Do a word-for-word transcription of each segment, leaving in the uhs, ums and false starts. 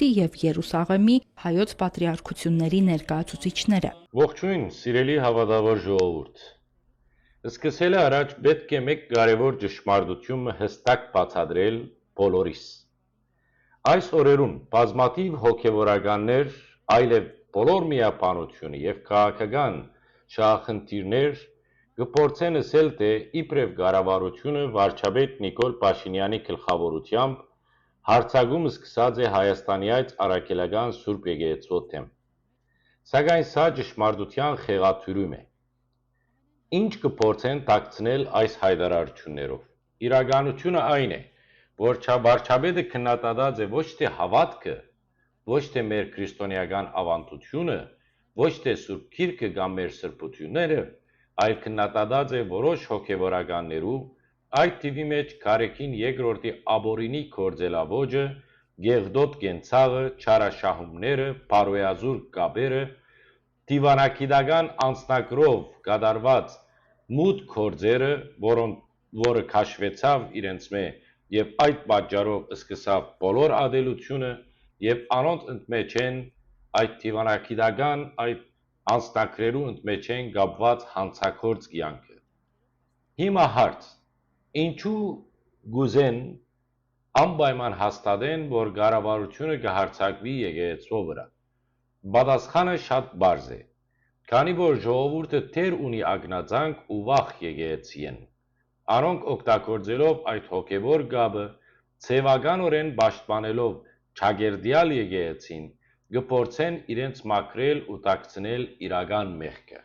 Բուդապեշտի եւ Երուսաղեմի հայոց պատրիարքութիւնների ներկայացուցիչները։ Ողջոյն, սիրելի հաւատաւոր ժողովուրդ։ Սկսելէ առաջ պէտք է մէկ կարեւոր ճշմարտութիւն մը յստակ բացատրել բոլորիս։ Այս օրերուն բազմաթիւ հոգեվորականներ, այլեւ բոլոր միաբանութիւնը եւ քաղաքական շահախնդիրներ կը փորձեն ըսել, թէ իբրեւ կառավարութիւնը վարչապետ Նիկոլ Փաշինեանի գլխաւորութեամբ յարձակում սկսած է Հայաստանի այս առաքելական Սուրբ Եկեղեցւոյ դէմ։ Սակայն սա ճշմարտութեան խեղաթիւրում է։ Ինչ կը փորձեն թաքցնել այս յայտարարութիւններով։ Իրականութիւնը այն է, որ չա-, վարչապետը քննադատած է ոչ թէ հաւատքը, ոչ թէ մեր քրիստոնէական աւանդութիւնը, ոչ թէ Սուրբ Գիրքը կամ մեր սրբութիւնները, այլ քննադատած է որոշ հոգեվորականներու, այդ թիւի մէջ Գարեգին Երկրորդի ապօրինի գործելաոճը, կեղտոտ կենցաղը, չարաշահումները, բարոյազուրկ կապերը, դիւանագիտական անձնագրով կատարուած մութ գործերը, որոնք, որը քաշուեցաւ իրենց մէ եւ այդ պատճառով սկսաւ բոլոր ատելութիւնը, եւ անոնց ընդմէջէն, այդ դիւանագիտական, այդ անձնագրերու ընդմէջէն կապուած յանցագործ կեանքը։ Հիմա հարց. ինչու կ'ուզեն անպայման հաստատեն, որ կառավարութիւնը կը յարձակուի եկեղեցւոյ վրայ։ Պատասխանը շատ պարզ է, քանի որ ժողովուրդը դեռ ունի ակնածանք ու վախ եկեղեցիէն։ Անոնք օգտագործելով այդ հոգեվոր կապը, ձեւականօրէն պաշտպանելով չակերտեալ եկեղեցին, կը փորձեն իրենց մաքրել ու թաքցնել իրական մեղքը։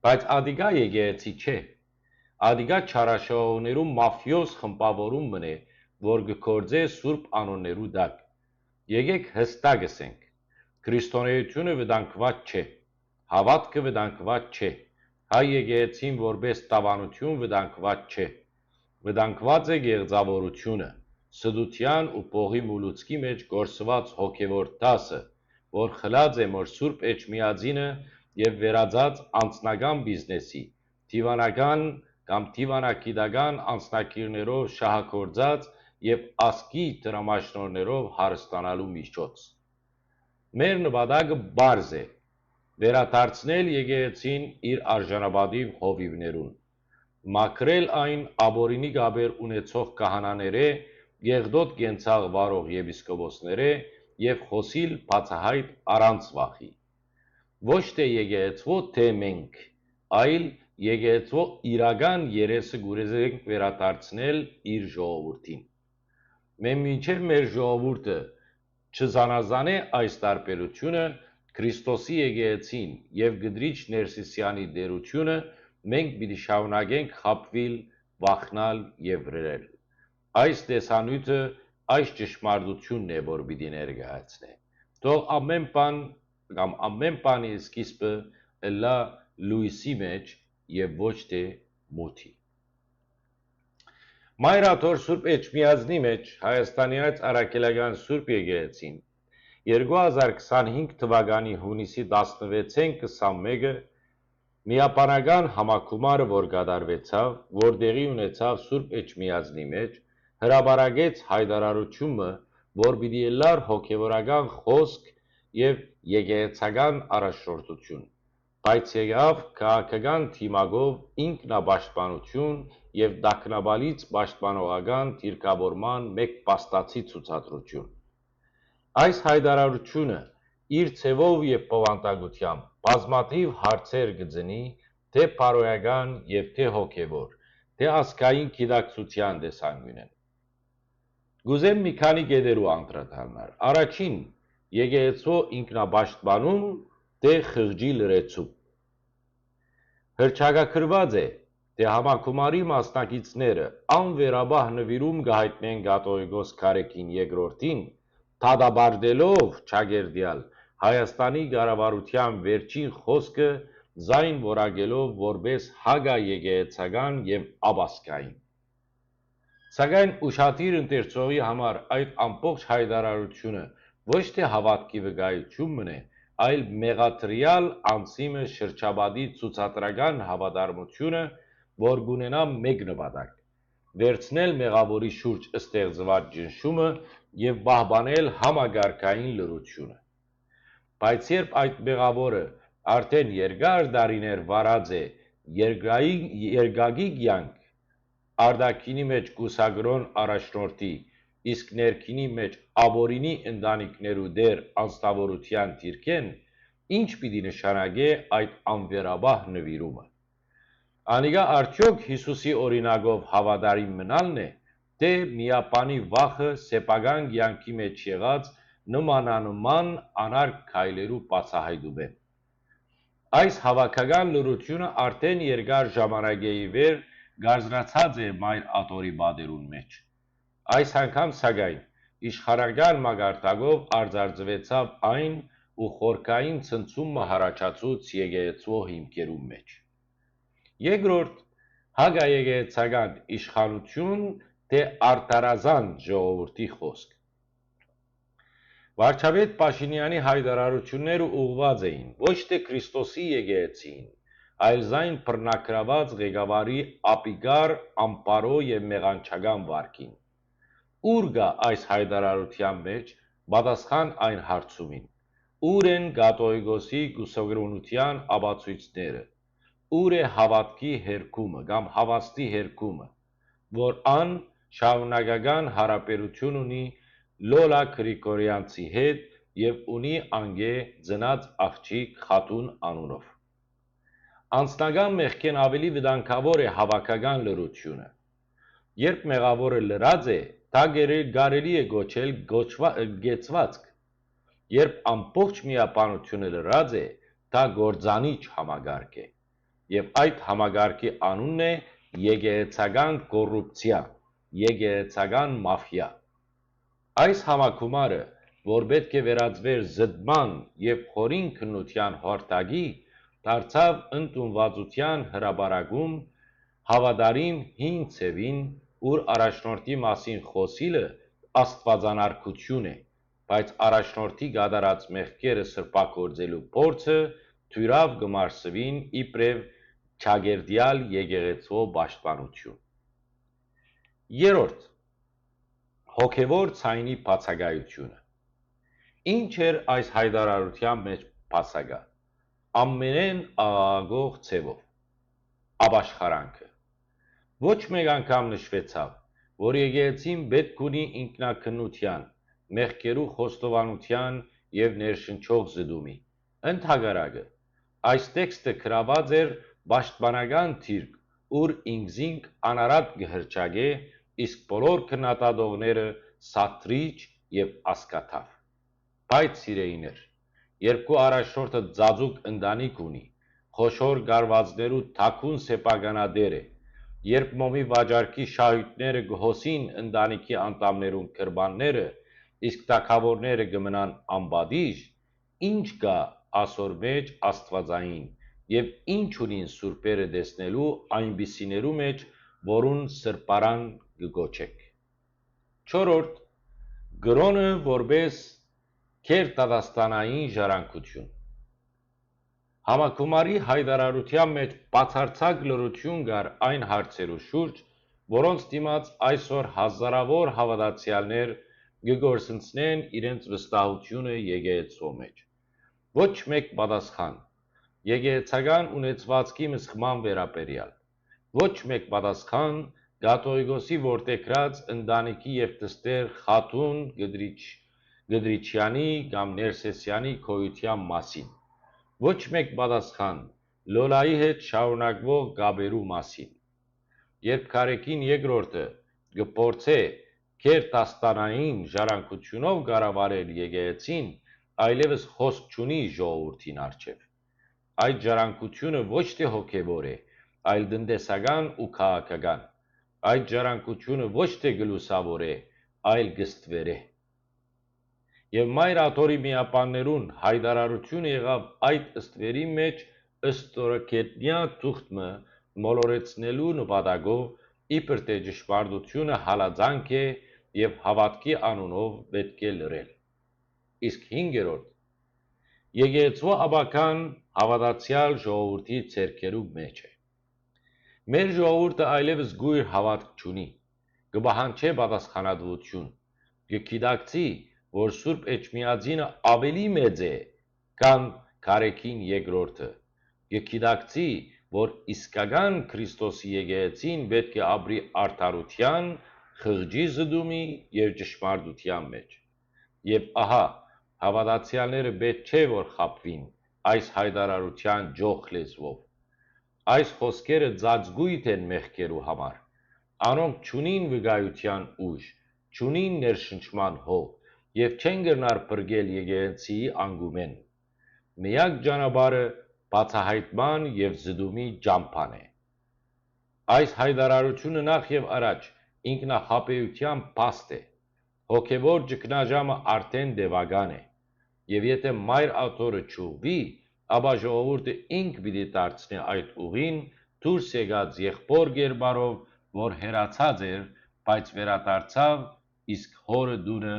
Բայց ատիկա եկեղեցի չէ։ Ատիկա չարաշահողներու մաֆիոզ խմբաւորում մըն է, որ կը գործէ սուրբ անուններու տակ։ Եկէք յստակ ըսենք. քրիստոնէութիւնը վտանգուած չէ, հաւատքը վտանգուած չէ, հայ եկեղեցին որպէս դաւանութիւն վտանգուած չէ։ Վտանգուած է գեղձաւորութիւնը, ստութեան ու փողի մուլուցքի մէջ կորսուած հոգեվոր դասը, որ խլած է մեր Սուրբ Էջմիածինը եւ վերածած անձնական բիզնեսի, դիւանական կամ դիւանագիտական անձնագիրներով շահագործած եւ ազգի դրամաշնորհներով հարստանալու միջոց։ Մեր նպատակը պարզ է. վերադարձնել եկեղեցին իր արժանապատիւ հովիւներուն, մաքրել այն ապօրինի կապեր ունեցող քահանաներէ, կեղտոտ կենցաղ վարող եպիսկոպոսներէ եւ խոսիլ բացայայտ առանց վախի։ Ոչ թէ եկեղեցւոյ թէ մենք, այլ եկեղեցւոյ իրական երեսը կ'ուզենք վերադարձնել իր ժողովուրդին։ Մեն մինչեւ մեր ժողովուրդը չզանազանէ այս տարբերութիւնը, Քրիստոսի եկեղեցին եւ Կտրիչ Ներսիսեանի տէրութիւնը, մենք պիտի շարունակենք խաբուիլ, վախնալ եւ վրերել։ Այս տեսանիւթը, այս ճշմարտութիւնն է, որ պիտի ներկայացնէ։ Թող ամէն բան կամ ամէն բանի սկիզբը ըլլայ լոյսի մէջ եւ ոչ թէ մութի։ Մայր Աթոռ Սուրբ Էջմիածնի մէջ Հայաստանի այս առաքելական Սուրբ Եկեղեցին երկու հազար քսանհինգ թուականի յունիսի տասնվեցէն քսանմէկը միաբանական համագումարը, որ կատարուեցաւ, որ տեղի ունեցաւ Սուրբ Էջմիածնի մէջ, հրապարակեց յայտարարութիւնը, որ պիտի ըլլար հոգեվորական խօսք եւ եկեղեցական առաջնորդութիւն, բայց եղաւ քաղաքական դիմակով ինքնապաշտպանութիւն եւ տագնապալից պաշտպանողական դիրքավորման մէկ փաստացի ցուցադրութիւն։ Այս յայտարարութիւնը իր ձեւով եւ բովանդակութեամբ բազմաթիւ հարցեր կը ծնի թէ բարոյական եւ թէ հոգեվոր, թէ ազգային գիտակցութեան տեսանկիւնէն։ Կ'ուզեմ մի քանի կետերու անդրադառնալ։ Առաջին, եկեղեցւոյ ինքնապաշտպանում թէ խղճի լրացում։ Հռչակագրուած է թէ համագումարի մասնակիցները անվերապահ նուիրում կը յայտնեն կաթողիկոս Գարեգին Երկրորդին, դատապարտելով չակերտեալ Հայաստանի կառավարութեան վերջին խօսքը, զայն որակելով որպէս հակաեկեղեցական եւ աբազգային։ Սակայն ուշադիր ընթերցողի համար այդ ամբողջ յայտարարութիւնը ոչ թէ հաւատքի վկայութիւն մըն է, այլ մեղադրեալ անձի մը շրջապատի ցուցադրական հաւատարմութիւնը, որ կ'ունենայ մէկ նպատակ՝ վերցնել մեղաւորի շուրջ ստեղծուած ճնշումը եւ պահպանել համակարգային լռութիւնը։ Բայց երբ այդ մեղաւորը արդէն երկար տարիներ վարած է երկրային, երկակի կեանք, արտաքինի մէջ կուսակրօն առաջնորդի, իսկ ներքինի մէջ ապօրինի ընտանիքներու տէր անձնաւորութեան դիրքէն, ի՞նչ պիտի նշանակէ այդ անվերապահ նուիրումը։ Անիկա արդեօք Յիսուսի օրինակով հաւատարիմ մնալն է, թէ միաբանի վախը սեփական կեանքի մէջ եղած նմանանման անարգ քայլերու բացայայտումէն։ Այս հաւաքական լռութիւնը արդէն երկար ժամանակէ ի վեր կարծրացած է Մայր Աթոռի պատերուն մէջ։ Այս անգամ, սակայն, իշխանական մակարդակով արծարծուեցաւ այն ու խորքային ցնցում մը յառաջացուց եկեղեցւոյ հիմքերուն մէջ։ Երկրորդ, հակաեկեղեցական իշխանութիւն թէ արդարազանց ժողովուրդի խօսք։ Վարչապետ Փաշինեանի յայտարարութիւնները ուղղուած էին ոչ թէ Քրիստոսի եկեղեցին, այլ զայն բռնագրաւած ղեկավարի ապիկար, անբարոյ եւ մեղանչական վարքին։ Ո՞ւր կայ այս յայտարարութեան մէջ պատասխան այն հարցումին։ Ո՞ւր են կաթողիկոսի կուսակրօնութեան ապացոյցները։ Ո՞ւր է հաւատքի հերկումը կամ հաւաստի հերկումը, որ ան շարունակական յարաբերութիւն ունի Լոլա Գրիգորեանցի հետ եւ ունի անկէ ծնած աղջիկ Խաթուն անունով։ Անձնական մեղքէն աւելի վտանգաւոր է հաւաքական լռութիւնը։ Երբ մեղաւորը լռած է, դա գերե-, կարելի է կոչել կոչვა-, կեցուածք։ Երբ ամբողջ միաբանութիւնը լռած է, դա կործանիչ համակարգ է։ Եւ այդ համակարգի անունն է եկեղեցական կոռուպցիա, եկեղեցական մաֆիա։ Այս համագումարը, որ պէտք է վերածուէր զտման եւ խորին քննութեան յարթակի, դարձաւ ընդունուածութեան հրապարակում հաւատարիմ հին ձեւին, ուր առաջնորդի մասին խօսիլը աստուածանարգութիւն է, բայց առաջնորդի կատարած մեղքերը սրբագործելու փորձը դիւրաւ կը մարսուին իբրեւ ճակերտեալ եկեղեցւոյ պաշտպանութիւն։ Երրորդ, հոգեվոր ձայնի բացակայութիւնը։ Ի՞նչ էր այս յայտարարութեան մէջ բացակայ։ Ամենէն աղաղակող ձեւով։ Ապաշխարանքը։ Ոչ մէկ անգամ նշուեցաւ, որ եկեղեցին պէտք ունի ինքնակնութեան, մեղքերու խոստովանութեան եւ ներշնչող զտումի։ Ընդհակառակը, այս տեքստը գրաւած էր պաշտպանական դիրք, ուր ինքզինք անարատ կը հրճակէ, իսկ բոլոր քննադատողները սադրիչ եւ ասկաթաւ։ Բայց, սիրելիներ, երկու առաջնորդը ծածուկ ընտանիք ունի, խոշոր կարուածներու թաքուն սեփականատեր է, երբ մոմի վաճառքի շահիւթները կը հոսին ընտանիքի անդամներուն գրպանները, իսկ թագաւորները կը մնան անպատիժ, ի՞նչ կայ ասոր մէջ աստուածային եւ ի՞նչ ունին սուրբերը տեսնելու այնպիսիներու մէջ, որուն սրբարան կը կոչէք։ Չորրորդ, կրօնը որպէս գերտատաստանային ժառանգութիւն։ Համագումարի յայտարարութեան մէջ բացարձակ լռութիւն կար այն հարցերու շուրջ, որոնց դիմաց այսօր հազարաւոր հաւատացեալներ կը կորսնցնեն իրենց վստահութիւնը եկեղեցւոյ մէջ։ Ոչ մէկ պատասխան։ Եկեղեցական ունեցուածքի մսխման վերաբերեալ։ Ոչ մէկ պատասխան կաթողիկոսի որդեգրած ընտանիքի երիտասարդ խաթուն Կդրիչ-, Կդրիչեանի կամ Ներսեսեանի գոյութեան մասին։ Ոչ մէկ պատասխան Լոլայի հետ շարունակուող կապերու մասին։ Երբ Գարեգին երկրորդը կը փորձէ գերտատաստանային ժառանգութիւնով կառավարել եկեղեցին, այլեւս խօսք չունի ժողովուրդին առջեւ։ Այդ ժառանգութիւնը ոչ թէ հոգեվոր է, այլ տնտեսական ու քաղաքական։ Այդ ժառանգութիւնը ոչ թէ կը լուսաւորէ, այլ կը ստուերէ։ Եւ Մայր Աթոռի միաբաններուն յայտարարութիւնը եղաւ այդ ստուերին մէջ ստորագետնեայ թուղթ մը մոլորեցնելու նպատակով, իբր թէ ճշմարտութիւնը հալածանք է եւ հաւատքի անունով պէտք է լռել։ Իսկ հինգերորդ, եկեղեցւոյ ապագան հաւատացեալ ժողովուրդի ձեռքերու մէջ է։ Մեր ժողովուրդը այլեւս կոյր հաւատք չունի։ կը պահանջէ պատասխանատուութիւն։ Կը գիտակցի, որ Սուրբ Էջմիածինը աւելի մեծ է, քան Գարեգին Երկրորդը։ Կը գիտակցի, որ իսկական Քրիստոսի եկեղեցին պէտք է ապրի արդարութեան, խղճի զտումի եւ ճշմարտութեան մէջ։ Եւ ահա, հաւատացեալները պէտք չէ որ խաբուին այս յայտարարութեան ճոխ լեզուով։ Այս խօսքերը ծածկոյթ են մեղքերու համար։ Անոնք չունին վկայութեան ուժ, չունին ներշնչման հող եւ չեն կրնար փրկել եկեղեցիի անկումէն։ Միակ ճանապարհը բացայայտման եւ զտումի ճամբան է։ Այս յայտարարութիւնը նախ եւ առաջ ինքնախաբէութեան փաստ է։ Հոգեւոր ճգնաժամը արդէն տեւական է, եւ եթէ Մայր Աթոռը չուղղուի, ապա ժողովուրդը ինք պիտի դարձնէ այդ ուղին դուրս եկած եղբոր կերպարով, որ հեռացած էր, բայց վերադարձաւ, իսկ հօրը տունը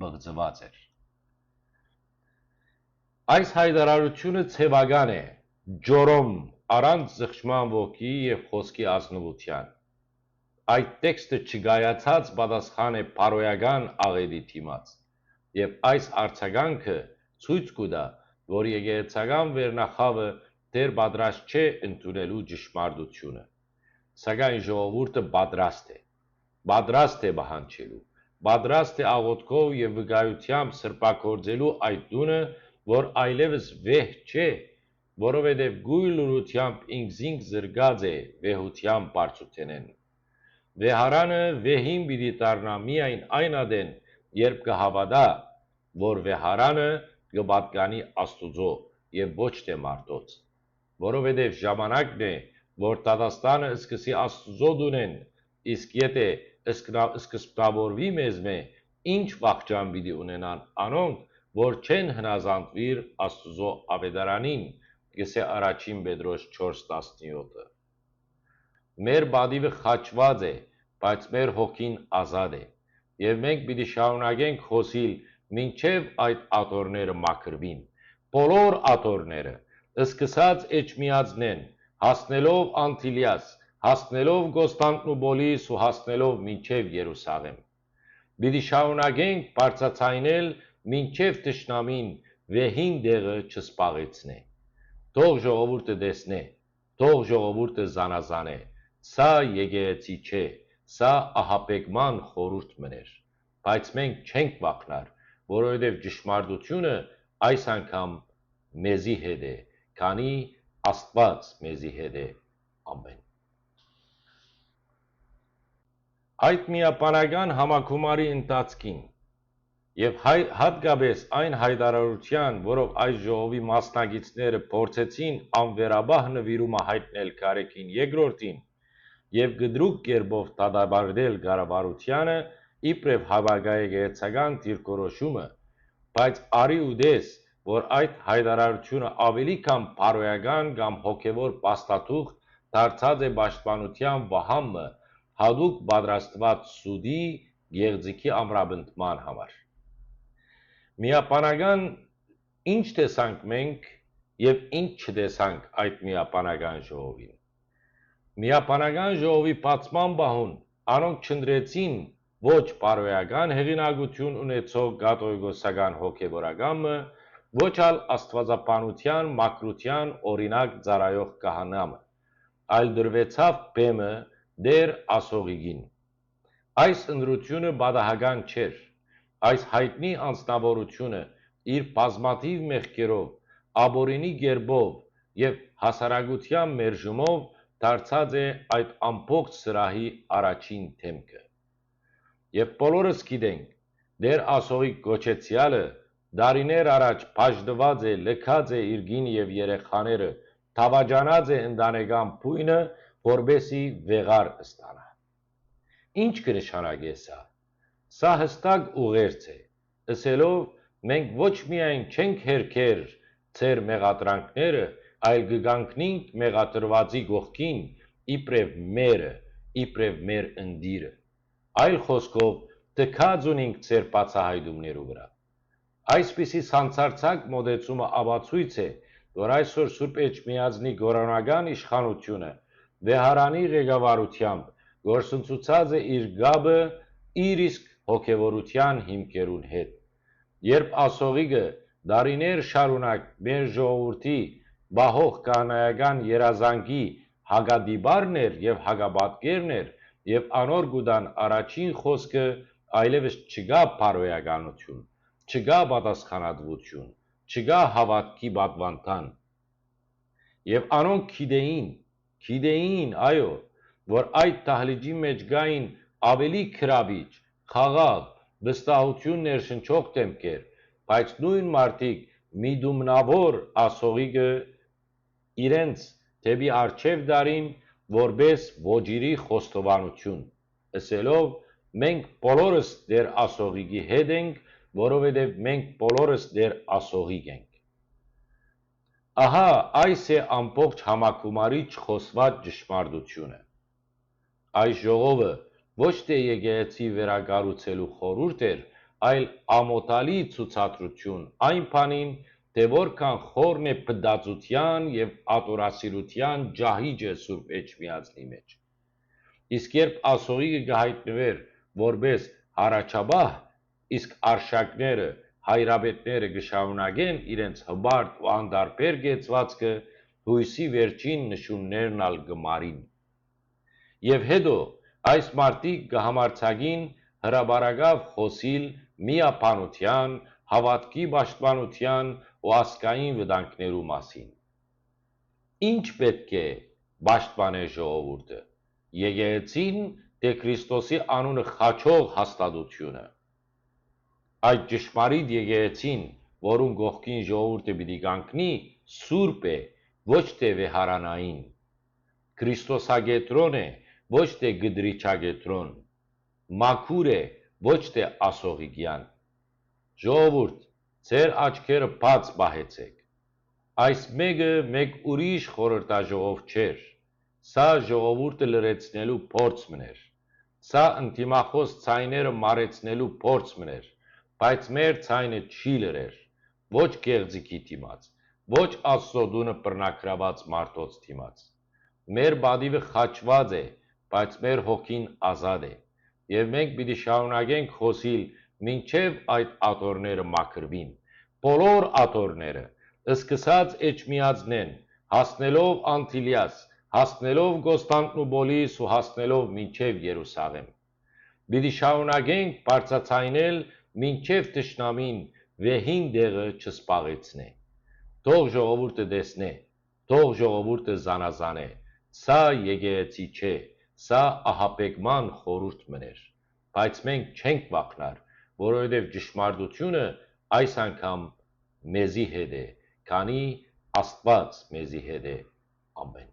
պղծուած էր։ Այս յայտարարութիւնը ձեւական է, ջորոմ, առանց զղջման ոգի եւ խօսքի ազնուութեան։ Այդ տեքստը չկայացած պատասխան է բարոյական աղէտի դիմաց, եւ այս արձագանքը ցոյց կու տայ, որ եկեղեցական վերնախաւը դեռ պատրաստ չէ ընդունելու ճշմարտութիւնը։ Սակայն ժողովուրդը պատրաստ է, պատրաստ է պահանջելու, պատրաստ է աղօթքով եւ վկայութեամբ սրբագործելու այդ տունը, որ այլեւս վեհ չէ, որովհետեւ կոյր լուրութեամբ ինքզինք զրկած է վեհութեան բարձութենէն։ Վեհարանը վեհին պիտի դառնայ միայն այն ատեն, երբ կը հաւատայ, որ վեհարանը կը պատկանի Աստուծոյ եւ ոչ թէ մարդոց, որովհետեւ ժամանակն է, որ դատաստանը սկսի Աստուծոյ տունէն, իսկ եթէ սկսնա-, սկզբնաւորուի մեզմէ, ի՞նչ վախճան պիտի ունենան անոնք, որ չեն հնազանդուիր Աստուծոյ աւետարանին, կ'ըսէ Առաջին Պետրոս չորս տասնեօթը։ Մեր պատիւը խաչուած է, բայց մեր հոգին ազատ է, եւ մենք պիտի շարունակենք խօսիլ մինչեւ այդ աթոռները մաքրուին, բոլոր աթոռները, սկսած Էջմիածնէն, հասնելով Անտիլիաս, հասնելով Կոստանդնուպոլիս ու հասնելով մինչեւ Երուսաղէմ։ Պիտի շարունակենք բարձրաձայնել մինչեւ թշնամին վեհին տեղը չզբաղեցնէ։ Թող ժողովուրդը տեսնէ, թող ժողովուրդը զանազանէ։ Սա եկեղեցի չէ, սա ահաբեկման խորհուրդ մըն էր։ Բայց մենք չենք վախնար, որովհետեւ ճշմարտությունը այս անգամ մեզի հետ է, քանի Աստուած մեզի հետ է։ Ամեն։ Այդ միաբանական համագումարի ընթացքին եւ հայ-, յատկապէս այն յայտարարութեան, որով այս ժողովի մասնակիցները փորձեցին անվերապահ նուիրումը յայտնել Գարեգին Երկրորդին եւ կտրուկ կերպով դատապարտել կառավարութեանը իբրեւ հաւագայեկեհեցական դիրքորոշումը, բայց արի ու տես, որ այդ յայտարարութիւնը աւելի քան բարոյական կամ հոգեւոր փաստաթուղթ դարձած է պաշտպանութեան վահան մը, յատուկ պատրաստուած սուտի գեղձիքի ամրապնդման համար։ Միաբանական ինչ տեսանք մենք եւ ինչ չտեսանք այդ միաբանական ժողովին։ Միաբանական ժողովի բացման պահուն անոնք չընտրեցին ոչ բարոյական հեղինակութիւն ունեցող կաթողիկոսական հոգեվորական մը, ոչ ալ աստուածաբանութեան մաքրութեան օրինակ ծառայող քահանայ մը, այլ տրուեցաւ բեմը Տէր Ասողիկին։ Այս ընտրութիւնը պատահական չէր։ Այս յայտնի անձնաւորութիւնը իր բազմաթիւ մեղքերով, ապօրինի կերպով եւ հասարակութեան մերժումով դարձած է այդ ամբողջ սրահի առաջին դէմքը։ Եւ բոլորս գիտենք, Տէր Ասողիկ կոչեցեալը տարիներ առաջ բաժնուած է, լքած է իր կին եւ երեխաները, դաւաճանած է ընտանեկան բոյնը, որպէսզի վեհար ստանայ։ Ինչ կը նշանակէ սա։ Սա յստակ ուղերձ է, ըսելով, մենք ոչ միայն չենք հերքեր ձեր մեղադրանքները, այլ կը կանգնենք մեղադրուածի կողքին իբրեւ մերը, իբրեւ մեր ընտիրը։ Այլ խօսքով, թքած ունինք ձեր բացայայտումներու վրայ։ Այսպիսի սանձարձակ մոտեցումը ապացոյց է, որ այսօր Սուրբ Էջմիածնի կորոնական իշխանութիւնը վեհարանի ղեկավարութեամբ կորսնցուցած է իր կապը իր իսկ հոգեվորութեան հիմքերուն հետ։ Երբ ասողիկը դարիներ շարունակ մեր ժողովրդի պահող քահանայական երազանքի հակատիպարն էր եւ հակապատկերն էր, եւ անոր կու տան առաջին խօսքը, այլեւս չկայ բարոյականութիւն, չկայ պատասխանատուութիւն, չկայ հաւատքի պատուանդան։ Եւ անոնք գիտէին, գիտէին, այո, որ այդ դահլիճի մէջ կային աւելի գրաւիչ, խաղաղ, վստահութիւն ներշնչող դէմքեր, բայց նոյն մարդիկ միտումնաւոր ասողիկը իրենց դէպի առջեւ դարին որպէս ոճիրի խոստովանութիւն, ըսելով. «Մենք բոլորս Տէր ասողիկի հետ ենք, որովհետեւ մենք բոլորս Տէր ասողիկ ենք»։ Ահա այս է ամբողջ համագումարի չխօսուած ճշմարտութիւնը։ Այս ժողովը ոչ թէ եկեղեցի վերակառուցելու խորհուրդ էր, այլ ամօթալի ցուցադրութիւն այն բանին, թէ որքան խորն է փտածութեան եւ ատորասիրութեան ջահիճը Սուրբ Էջմիածնի մէջ։ Իսկ երբ ասողիկը կը յայտնուէր որպէս յառաջապահ, իսկ արշակները, հայրապետները կը շարունակեն իրենց հպարտ ու անտարբեր կեցուածքը, յոյսի վերջին նշուններն ալ կը մարին։ Եւ հետո այս մարդիկ կը համարձակին հրապարակաւ խօսիլ միաբանութեան, հաւատքի պաշտպանութեան ու ազգային վտանգներու մասին։ Ի՞նչ պէտք է պաշտպանէ ժողովուրդը, եկեղեցի՞ն, թէ Քրիստոսի անունը խաչող հաստատութիւնը։ Այդ ճշմարիտ եկեղեցին, որուն կողքին ժողովուրդը պիտի կանգնի, սուրբ է, ոչ թէ վեհարանային, քրիստոսակեդրոն է, ոչ թէ կտրիչակեդրոն, մաքուր է, ոչ թէ ասողիկեան։ Ժողովուրդ, ձեր աչքերը բաց պահեցէք։ Այս մէկը մէկ ուրիշ խորհրդաժողով չէր։ Սա ժողովուրդը լռեցնելու փորձ մըն էր։ Սա ընդդիմախոս ձայները մարեցնելու փորձ մըն էր, բայց մեր ձայնը չի լռեր, ոչ կեղծիքի դիմաց, ոչ Աստծո տունը բռնակրաւած մարդոց դիմաց։ Մեր պատիւը խաչուած է, բայց մեր հոգին ազատ է։ Եւ մենք պիտի շարունակենք խօսիլ մինչեւ այդ աթոռները մաքրուին։ Բոլոր աթոռները, սկսած Էջմիածնէն, հասնելով Անտիլիաս, հասնելով Կոստանդնուպոլիս ու հասնելով մինչեւ Երուսաղէմ։ Պիտի շարունակենք բարձրաձայնել մինչեւ թշնամին վեհին տեղը չզբաղեցնէ։ Թող ժողովուրդը տեսնէ, թող ժողովուրդը զանազանէ։ Սա եկեղեցի չէ, սա ահաբեկման խորհուրդ մըն էր։ Բայց մենք չենք վախնար, որովհետեւ ճշմարտությունը այս անգամ մեզի հետ է, քանի Աստուած մեզի հետ է։ Ամեն։